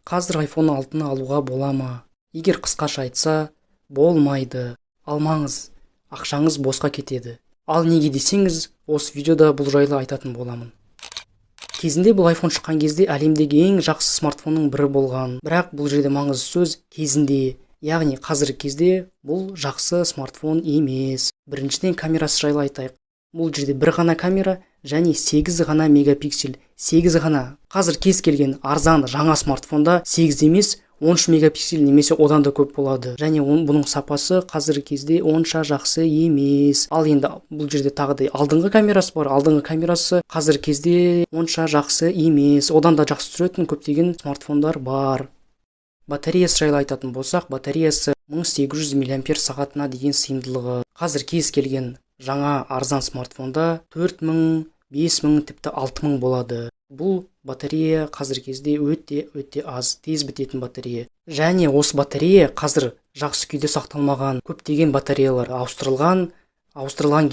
Қазір iPhone 6-ны алуға бола ма? Егер қысқаша айтса, болмайды. Алмаңыз, ақшаңыз босқа кетеді. Ал неге десеңіз, осы видеода бұл жайлы айтатын боламын. Кезінде бұл iPhone шыққан кезде әлемдегі ең жақсы смартфонның бірі болған. Бірақ бұл жерде маңызды сөз кезінде, яғни қазіргі кезде бұл жақсы смартфон емес. Біріншіден камерасы жайлы айтайық. Бұл жерде бір ғана камера және 8 ғана мегапиксель, 8 ғана. Қазір кез келген арзан жаңа смартфонда 8 емес, 13 мегапиксель немесе одан да көп болады. Және бұның сапасы қазіргі кезде онша жақсы емес. Ал енді бұл жерде тағы да алдыңғы камерасы бар. Алдыңғы камерасы қазіргі кезде онша жақсы емес. Одан да жақсы түсіретін көптеген смартфондар бар. Батареясы жайлы айтатын болсақ, батареясы 1800 миллиампер сағатына деген сыйымдылығы. Қазір кез келген жаңа арзан смартфонда 4000, 5000, тіпті 6000 болады. Бұл батарея қазіргі кезде өте-өте аз, тез бітетін батарея. Және осы батарея қазір жақсы күйде сақталмаған. Көптеген батареялар ауыстырылған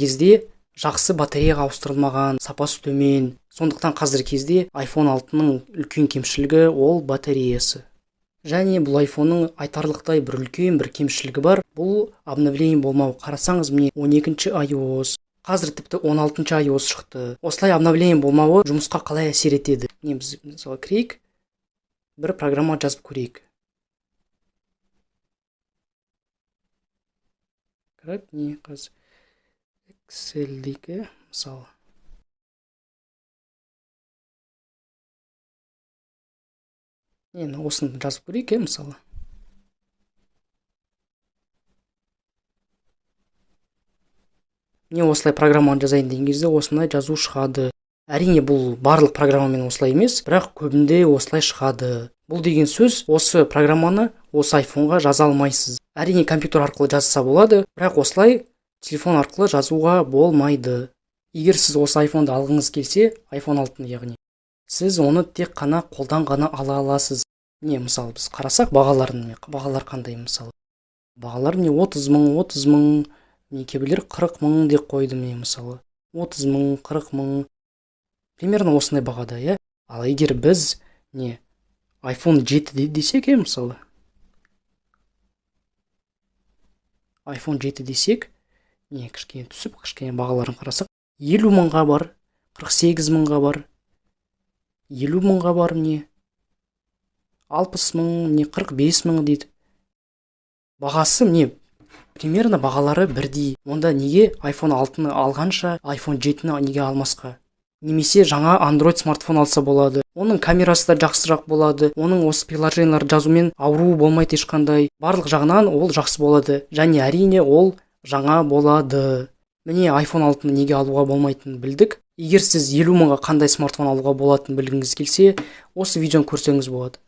кезде жақсы батареяға ауыстырылмаған, сапасы төмен. Сондықтан қазіргі кезде iPhone 6-ның үлкен кемшілігі ол батареясы. Және бұл iPhone-ның айтарлықтай бір үлкен бір кемшілігі бар. Бұл обновление болмау. Қарасаңыз, міне 12-ші iOS, қазір тіпті 16-шы iOS шықты. Осылай обновление болмауы жұмысқа қалай әсер етеді? Міне біз мысалы кірейік, бір программа жазып көрейік. Кіріп, не қазір Excel дейік, мысалы. Енді осыны жазып көрейік, мысалы. Міне осылай программаны жазайын деген кезде осындай жазу шығады. Әрине бұл барлық программамен осылай емес, бірақ көбінде осылай шығады. Бұл деген сөз, осы программаны осы iPhone-ға жаза алмайсыз. Әрине компьютер арқылы жазса болады, бірақ осылай телефон арқылы жазуға болмайды. Егер сіз осы iPhone-ды алғыңыз келсе, iPhone 6-ны яғни, сіз оны тек қана қолдан ғана ала аласыз. Міне мысалы біз қарасақ бағаларын, міне бағалар қандай мысалы. Бағалар міне 30 мың, 30 мың, міне кейбіреулер 40 мың деп қойды міне мысалы. 30 мың, 40 мың. Примерно осындай бағада, иә. Ал егер біз не iPhone 7 десек, мысалы. iPhone 7 десек, не кішкене түсіп, кішкене бағаларын қарасақ, 50 мыңға бар, 48 мыңға бар, 50 мыңға бар, міне 60 мың, міне 45 мың дейді. Бағасы міне примерно бағалары бірдей. Онда неге iPhone 6-ны алғанша iPhone 7-ні неге алмасқа? Немесе жаңа Android смартфон алса болады. Оның камерасы да жақсырақ болады. Оның осы приложениелар жазумен ауруы болмайды ешқандай. Барлық жағынан ол жақсы болады. Және әрине ол жаңа болады. Міне iPhone 6-ны неге алуға болмайтынын білдік. Егер сіз 50 мыңға қандай смартфон алуға болатынын білгіңіз келсе, осы видеоны көрсеңіз болады.